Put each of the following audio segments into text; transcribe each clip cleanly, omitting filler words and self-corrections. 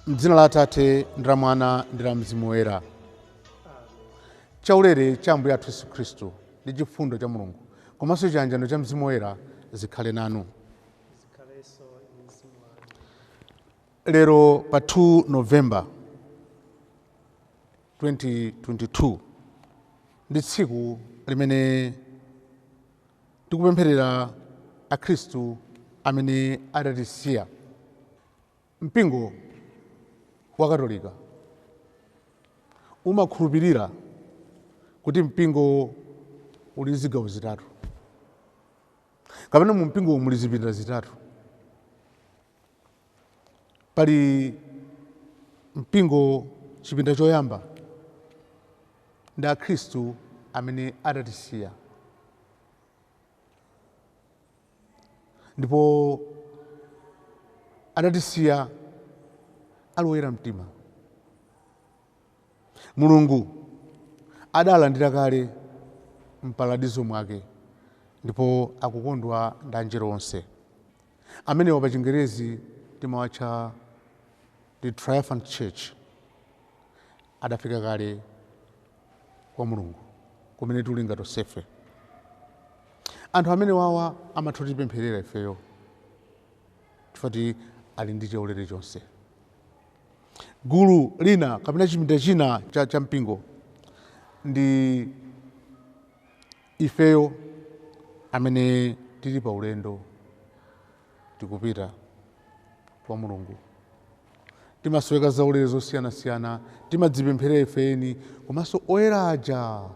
M'dzina la Atate ndi la Mwana ndi la Mzimu Woyera. Chaulere cha Ambuye athu Yesu Khristu ndi chifundo cha Mulungu komanso chiyanjano cha Mzimu Woyera zikhale nanu. Zikhalenso ndi mzimu wanu. Lero pa 2 November 2022 ndi tsiku limene tikupempherera Akhristu amene adatisiya. Mpingo wa Katolika umakhulupirira kuti mpingo uli zigawo zitatu, kapena mu mpingo muli zipinda zitatu. Pali mpingo, chipinda choyamba ndi Akhristu amene adatisiya ndipo adatisiya ali oyera mtima. Mulungu adalandira kale mparadizo mwake ndipo akukondwa ndi anjelo onse. Amenewa pa Chingerezi timawatcha the triumphant church. Adafika kale kwa Mulungu kumene tuli ngati tonsefe. Anthu amene wawa amatha kutipempherera ifeyo chifukwa ali ndi chaulere chonse. Gulu lina kapena chipinda china cha mpingo ndi ifeyo amene tili pa ulendo tikupita kwa Mulungu. Timasoweka zaulere zosiyanasiyana, timadzipempherera ifeni, komanso oyera aja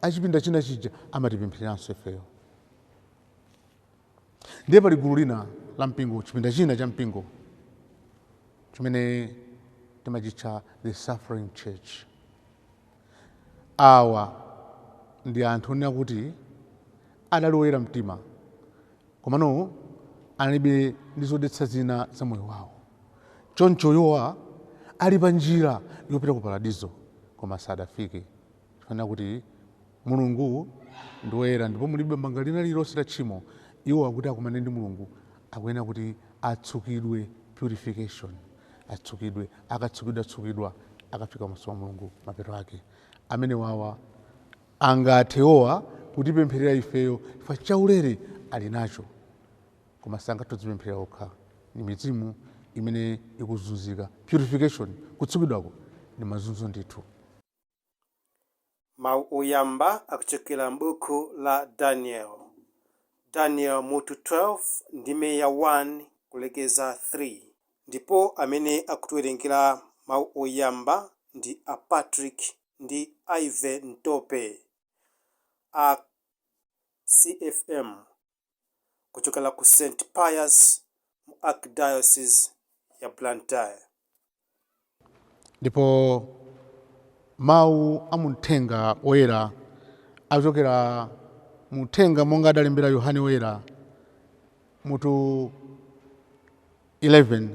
achipinda china chija amatipemphereranso ifeyo. Ndiye pali gulu lina la mpingo, chipinda china cha mpingo chimene timachitcha the suffering church. Awa ndi anthu onena kuti adali oyera mtima, komano analibe ndi zodetsa zina za moyo wawo. Choncho iwowa ali pa njira yopita ku paradizo, koma sadafike chifukwa kuti Mulungu ndi woyera ndipo mulibe banga lina lililonse la tchimo. Iwo akuti akumane ndi Mulungu akuyenera kuti atsukidwe, purification, atsukidwe. Akatsukidwa tsukidwa akafika pamaso pa Mulungu, mapeto ake amene wawa angathe iwowa kutipempherera ifeyo chifukwa chaulere ali nacho, koma sangathe kudzipempherera okha. Ni mizimu imene ikuzunzika. Purification, kutsukidwako ndi mazunzo ndithu. Mawu oyamba akuchokera m'buku la Daniel. Daniel mutu 12 ndime ya 1 kulekeza 3. Ndipo amene akutiwerengera mawu oyamba ndi a Patrick ndi Ive Ntope a CFM kuchokera ku St Pius mu Archdiocese ya Blantyre. Ndipo mawu a muthenga woyera akuchokera muthenga monga adalembera Yohane Woyera mutu 11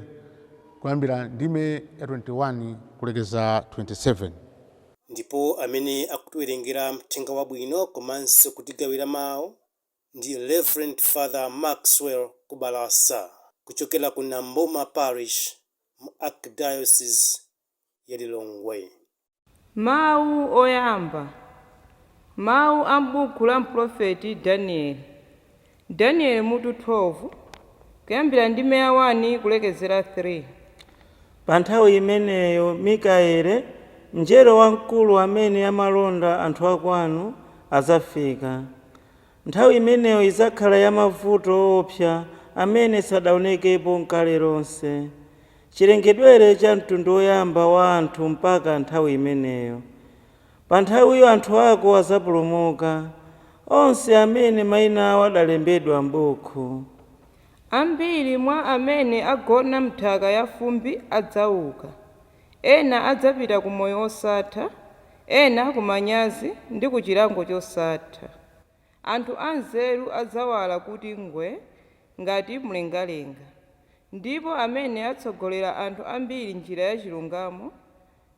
kuyambira ndime ya 21 kulekeza 27. Ndipo amene akutiwerengera mthenga wabwino komanso kutigawira mawu ndi Reverend Father Maxwell Kubalasa kuchokera ku Nambuma Parish mu Archdiocese ya Lilongwe. Mawu oyamba, mawu a m'buku la mprofeti Danieli. Danieli mutu 12 kuyambira ndime ya 1 kulekezera 3. Pa nthawi imeneyo Mikaele, mngelo wamkulu amene amalonda anthu akwanu, adzafika. Nthawi imeneyo idzakhala ya mavuto owopsa amene sadaonekepo n'kale lonse, chilengedwere cha mtundu woyamba wa anthu mpaka nthawi imeneyo. Pa nthawiyo anthu ako adzapulumuka, onse amene mayina awo adalembedwa m'buku. Ambiri mwa amene agona m'nthaka ya fumbi adzauka. Ena adzapita ku moyo osatha, ena ku manyazi ndi ku chilango chosatha. Anthu anzeru adzawala kuti ngwee ngati mlengalenga, ndipo amene atsogolera anthu ambiri njira ya chilungamo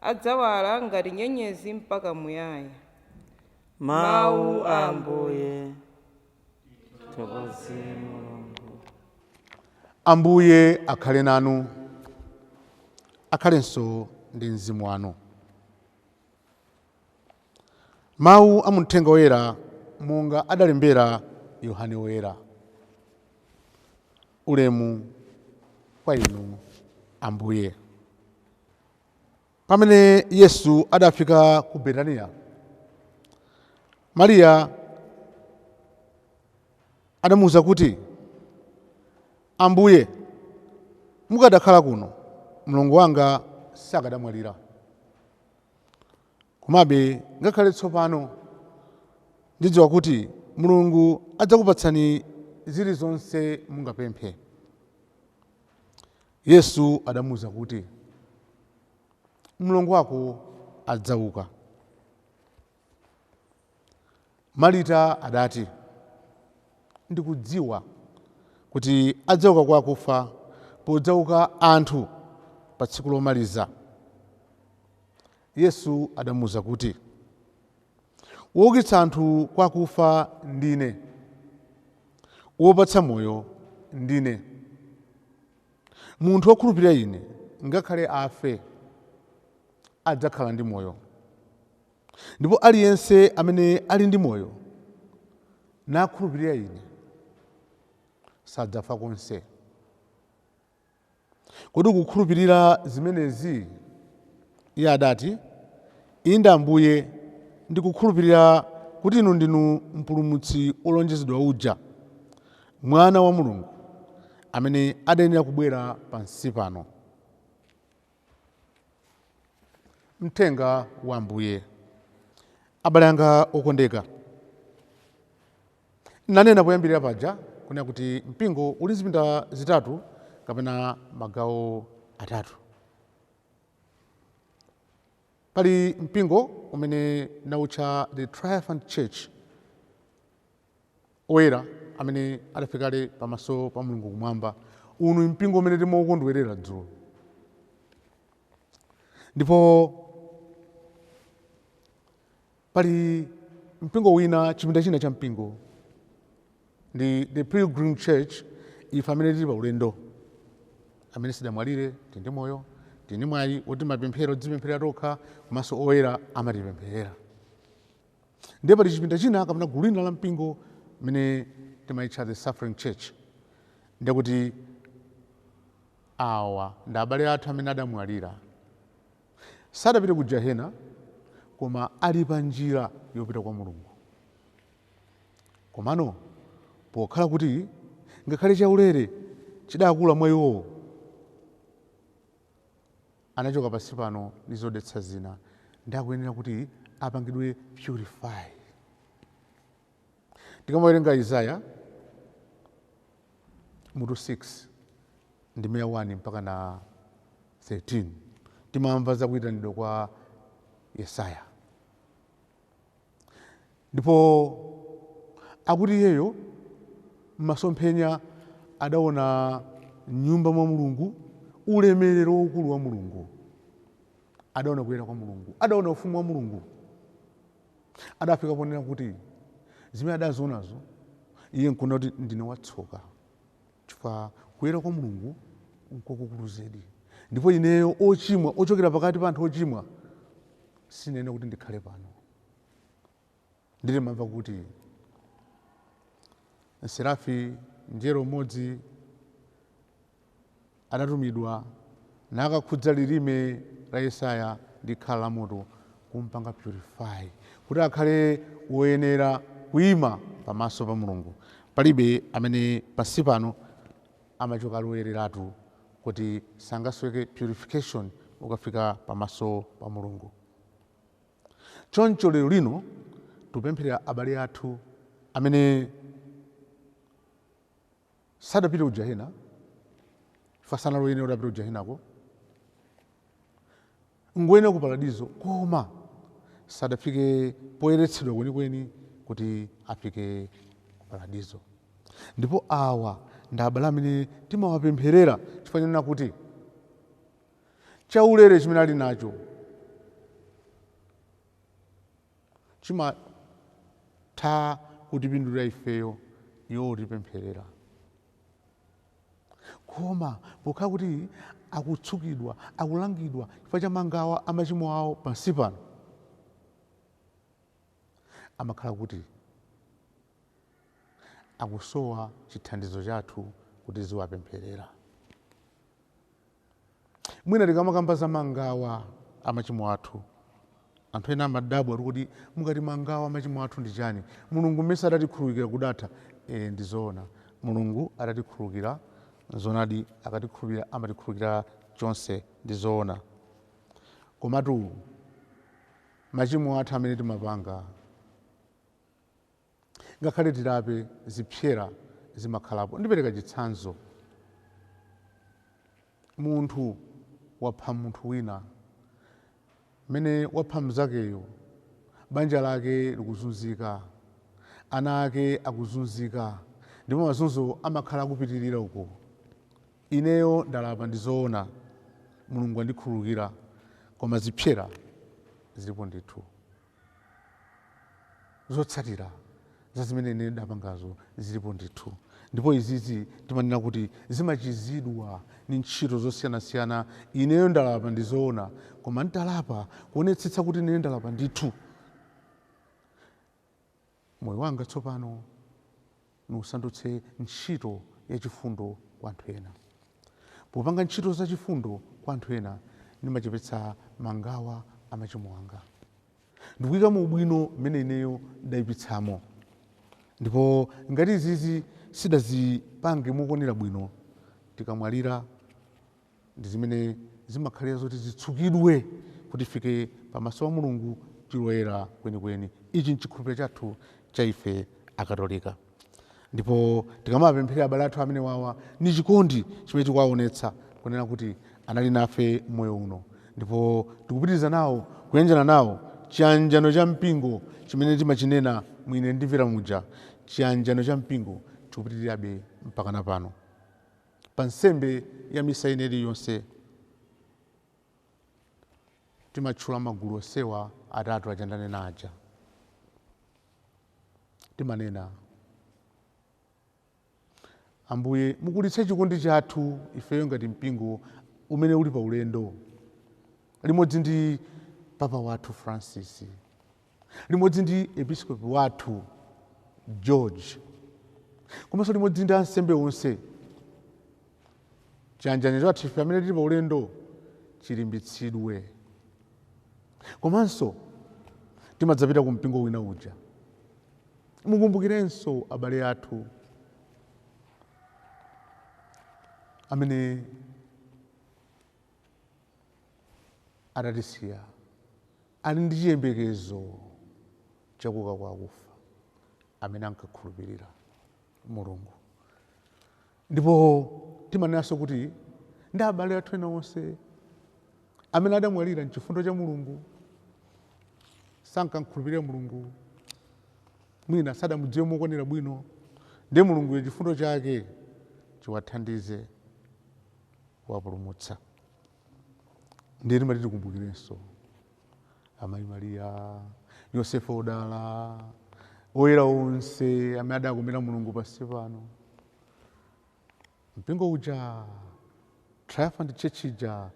adzawala ngati nyenyezi mpaka muyaya. Mawu a Ambuye. Tithokoze Mulungu. Ambuye akhale nanu. Akhalenso ndi mzimu wanu. Mawu a muthenga woyera monga adalembera Yohane Woyera. Ulemu kwa inu, Ambuye. Pamene Yesu adafika ku Betaniya, Mariya adamuwuza kuti, "Ambuye, mukadakhala kuno, mlongo wanga sakadamwalira. Komabe ngakhale tsopano ndidziwa kuti Mulungu adzakupatsani zilizonse mungapemphe." Yesu adamuwuza kuti, "Mlongo wako adzauka." Marita adati, "Ndikudziwa kuti adzauka kwa akufa podzauka anthu pa tsiku lomaliza." Yesu adamuwuza kuti, "Woukitsa anthu kwa akufa ndine, wopatsa moyo ndine. Munthu wokhulupirira ine, ngakhale afe, adzakhala ndi moyo, ndipo aliyense amene ali ndi moyo nakhulupirira ine sadzafa konse. Kodi ukukhulupirira zimenezi?" Iye adati, "Inde Ambuye, ndikukhulupirira kuti inu ndinu Mpulumutsi wolonjezedwa uja, Mwana wa Mulungu, amene adayenera kubwera pansi pano." Mthenga wa Ambuye. Abale anga okondeka, nanena poyambirira paja kunena kuti mpingo uli zipinda zitatu kapena magawo atatu. Pali mpingo umene nautcha the Triumphant Church, oyera amene adafikale pamaso pa Mulungu kumwamba. Uno mpingo umene timaukondwerera dzulo. Ndipo pali mpingo wina, chipinda china cha mpingo ndi the Pilgrim Church, ife amene tili pa ulendo, amene sidamwalire, tili ndi moyo, tili ndi mwayi woti mapemphero tizipempherera tokha, komanso oyera amatipempherera. Ndiye pali chipinda china kapena gulu lina la mpingo mmene timayitcha the Suffering Church. Ndiye kuti awa ndi abale athu amene adamwalira, sadapite ku jahena, koma ali pa njira yopita kwa Mulungu. Komano pokhala kuti ngakhale chaulere chidakula mwa iwowo, anachoka pansi pano ndi zodetsa zina, ndi akuyenera kuti apangidwe purify. Tikamawerenga Isaya mutu 6 ndime 1 mpaka na 13, timamva zakuyitanidwa kwa Yesaya. Ndipo akuti iyeyo m'masomphenya adaona nyumba mwa Mulungu ulemerero waukulu wa Mulungu, adaona kuyera kwa Mulungu, adaona ufumu wa Mulungu. Adafika ponena kuti zimene adazionazo, iye nkuona kuti ndine watsoka, chifukwa kuyera kwa Mulungu nkwakukulu zedi, ndipo ineyo ochimwa, ochokera pakati pa anthu ochimwa, sinene kuti ndikhale pano. Nditimamva kuti Serafi, mngelo mmodzi, adatumidwa nakakhudza lilime la Yesaya ndi khala la moto, kumpanga purify kuti akhale woyenera kuyima pamaso pa Mulungu. Palibe amene pansi pano amachoka aloyereratu kuti sangasweke purification ukafika pamaso pa Mulungu. Choncho lero lino tikupempherera abale athu amene sadapite ku jahena, chifukwa sanaloyenera kuti apite ku jahenako, ngoyenera ku paradizo, koma sadafike poyeretsedwa kwenikweni kuti afike ku paradizo. Ndipo awa ndi abale amene timawapempherera, chifukwa chonena kuti chaulere chimene ali nacho chimatha kutipindulira ifeyo iwo kutipempherera. Koma pokhala kuti akutsukidwa, akulangidwa chifukwa cha mangawa amachimo awo pansi pano, amakhala kuti akusowa chithandizo chathu kuti ziwapempherera. Mwina tikamakamba za mangawa amachimo athu, anthu ena amadabwa kuti mukati mangawa amachimo athu ndi chani? Mulungu mmene adatikhululukira kudatha. Ndi zoona, Mulungu adatikhululukira zonadi, akatikhululukira amatikhululukira chonse, ndi zoona. Komatu machimo athu amene timapanga, ngakhale tilape, zipsera zimakhalapo. Ndipereka chitsanzo. Munthu wapha munthu wina, mmene wapha mnzakeyo, banja lake likuzunzika, ana ake akuzunzika, ndipo mazunzo amakhala akupitirira uko. Ineyo ndalapa, ndi zoona, Mulungu andikhululukira, koma zipsera zilipo ndithu. Zotsatira za zimene ine ndapangazo zilipo ndithu. Ndipo izizi timanena kuti zimachizidwa ndi ntchito zosiyanasiyana. Ineyo ndalapa, ndi zoona, koma ndalapa kuonetsetsa kuti ine ndalapa ndithu, moyo wanga tsopano niusandutse ntchito yachifundo kwa anthu ena. Popanga ntchito zachifundo kwa anthu ena, ndimachepetsa mangawa amachimo anga, ndikuyika mu ubwino mmene ineyo ndayipitsamo. Ndipo ngati izizi sidazipange mokwanira bwino, tikamwalira ndi zimene zimakhalira zoti zitsukidwe kuti ifike pamaso pa Mulungu tiloyera kwenikweni. Ichi nchikhulupiriro chathu cha ife Akatolika. Ndipo tikamapemphera abale athu amene wawa, ni chikondi chimene tikuwaonetsa kunena kuti anali nafe moyo uno, ndipo tikupitiriza nawo kuyanjana nawo chiyanjano cha mpingo chimene timachinena mwine ndimvera muja. Chiyanjano cha mpingo chikupitirirabe mpaka na pano. Pa nsembe ya misa ine iliyonse timatchula magulu onsewa atatu aja ndanena aja. Timanena, Ambuye, mukulitse chikondi chathu ifeyo ngati mpingo umene uli pa ulendo limodzi ndi Papa wathu Francis, limodzi ndi episkopi wathu George, komanso limodzi ndi ansembe onse. Chiyanjano chathu ife amene tili pa ulendo chilimbitsidwe. Komanso timadzapita ku mpingo wina uja, mukumbukirenso abale athu amene atatisiya, ali ndi chiyembekezo chakuuka kwa akufa, amene ankakhulupirira Mulungu. Ndipo timanenanso kuti ndi abale athu ena onse amene adamwalira mchifundo cha Mulungu, sankamkhulupirira Mulungu, mwina sadamudziwe mokwanira bwino, ndiye Mulunguyo chifundo chake chiwathandize kuwapulumutsa. Ndiye timati tikumbukirenso Amayi Mariya, Yosefe odala, oyera onse amene adakomera Mulungu pansi pano. Mpingo uja, Triumphant Church ija,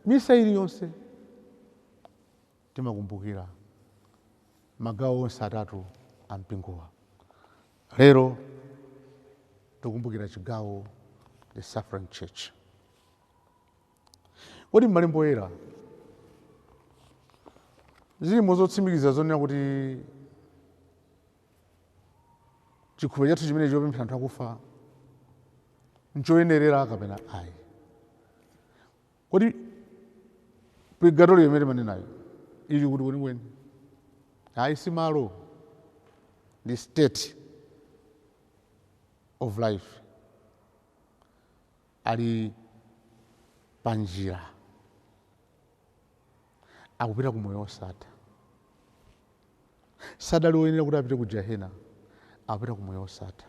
misa iliyonse timakumbukira magawo onse atatu a mpingowa. Lero tikumbukira chigawo the Suffering Church. Kodi m'malembo oyera zilimo zotsimikiza zonena kuti chikhulupiriro chathu chimene chopemphera anthu akufa nchoyenerera kapena ayi? Kodi purgatorio imene timanenayo ili kuti kwenikweni? Ayi, si malo, ndi state of life. Ali panjira akupita ku moyo wosatha. Sadali woyenera kuti apite ku jahena, akupita ku moyo wosatha,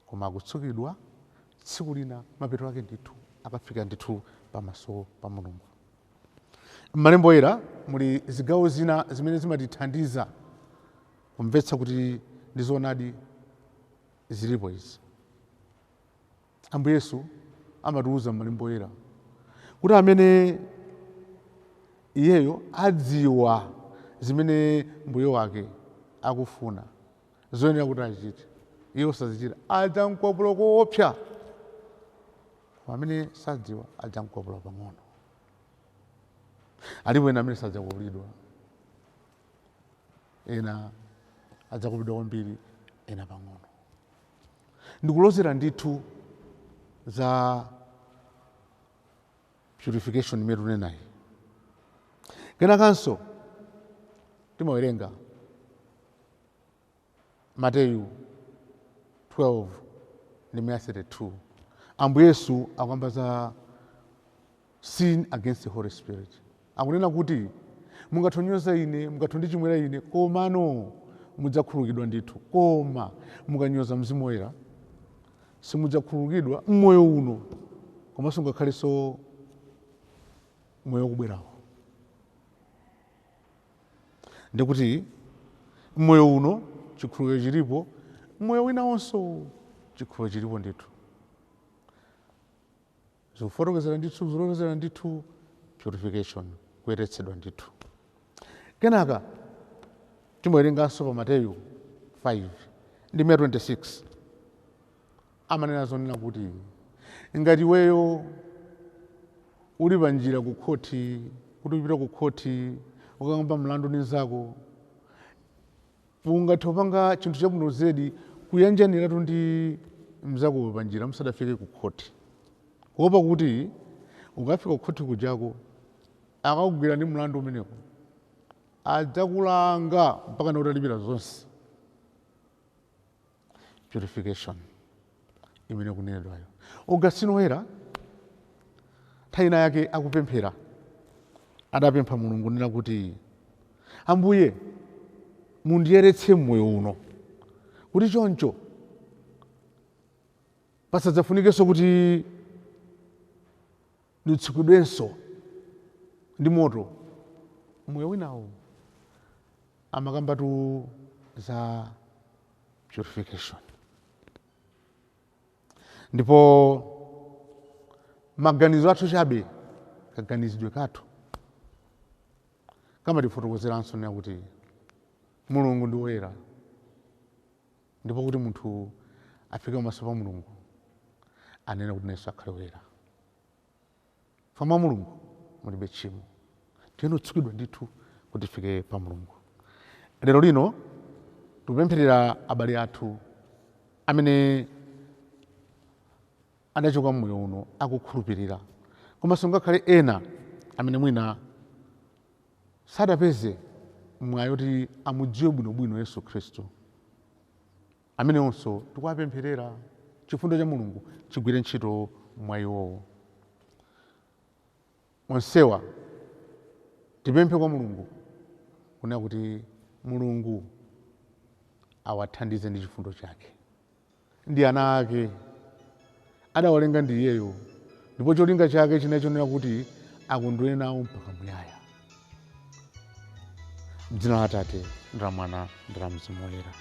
koma akutsukidwa. Tsiku lina mapeto ake ndithu akafika ndithu pamaso pa Mulungu. M'malembo oyera muli zigawo zina zimene zimatithandiza kumvetsa kuti ndi zoonadi zilipo izi. Ambuye Yesu Amatiuza m'malembo oyera kuti amene iyeyo adziwa zimene mbuye wake akufuna zoyenera kuti achite, iye osazichita adzamkwapula koopsa, koma amene sadziwa adzamkwapula pang'ono. Alipo ena amene sadzakwapulidwa, ena adzakwapulidwa kwambiri, ena pang'ono. Ndikulozera ndithu za purification imene tunenayi. Kenakanso timawerenga Mateyu 12 ndi 32, Ambuye Yesu akuyamba za sin against the Holy Spirit. Akunena kuti mungathe kunyoza ine, mungathe kundichimwira ine, komano mudzakhululukidwa ndithu. Koma mukanyoza Mzimu Woyera simudzakhululukidwa mmoyo uno, komanso ngakhalenso moyo wokubwerawo. Ndikuti mmoyo uno chikhululukiro chilipo, mmoyo wina wonso chikhululukiro chilipo ndithu. Zikufotokozera ndithu, zilozera ndithu purification, kuyeretsedwa ndithu. Kenaka timawerenganso pa Mateyu 5 ndi 26, amanena zonena kuti ngati iweyo uli pa njira ku khoti, kuti upita ku khoti ukakamba mlandu ndi nzako, ungathe kupanga chinthu chabwino zedi kuyanjaniratu ndi mzakoyo pa njira musadafike ku khoti, kuopa kuti ukafika ku khoti kujako akakugwira ndi mlandu umeneko adzakulanga mpaka utalipira zonse. Purification imene kunenedwayo. Augustino Woyera nthawi ina yake akupemphera adapempha Mulungu nena kuti, Ambuye, mundiyeretse mmoyo uno kuti choncho pasadzafunikenso kuti nditsukidwenso ndi moto moyo winawo. Amakambatu za purification. Ndipo maganizo athu chabe, kaganizidwe kathu kamatifotokozeranso nena kuti Mulungu ndi woyera, ndipo kuti munthu afike pamaso pa Mulungu anene kuti nayenso akhale woyera. Mwa Mulungu mulibe tchimo, tiyeni kutsukidwa ndithu kuti tifike pa Mulungu. Lero lino tikupempherera abale athu amene adachoka mmoyo uno akukhulupirira, komanso ngakhale ena amene mwina sadapeze mwayi kuti amudziwe bwinobwino Yesu Khristu, amenewonso tikuwapempherera chifundo cha Mulungu chigwire ntchito mwa iwowo. Onsewa tipemphe kwa Mulungu kunena kuti Mulungu awathandize ndi chifundo chake. Ndi ana ake, adawalenga ndi iyeyo, ndipo cholinga chake chinali chonena kuti akondwere nawo mpaka muyaya. M'dzina la Atate ndi la Mwana ndi la Mzimu Woyera.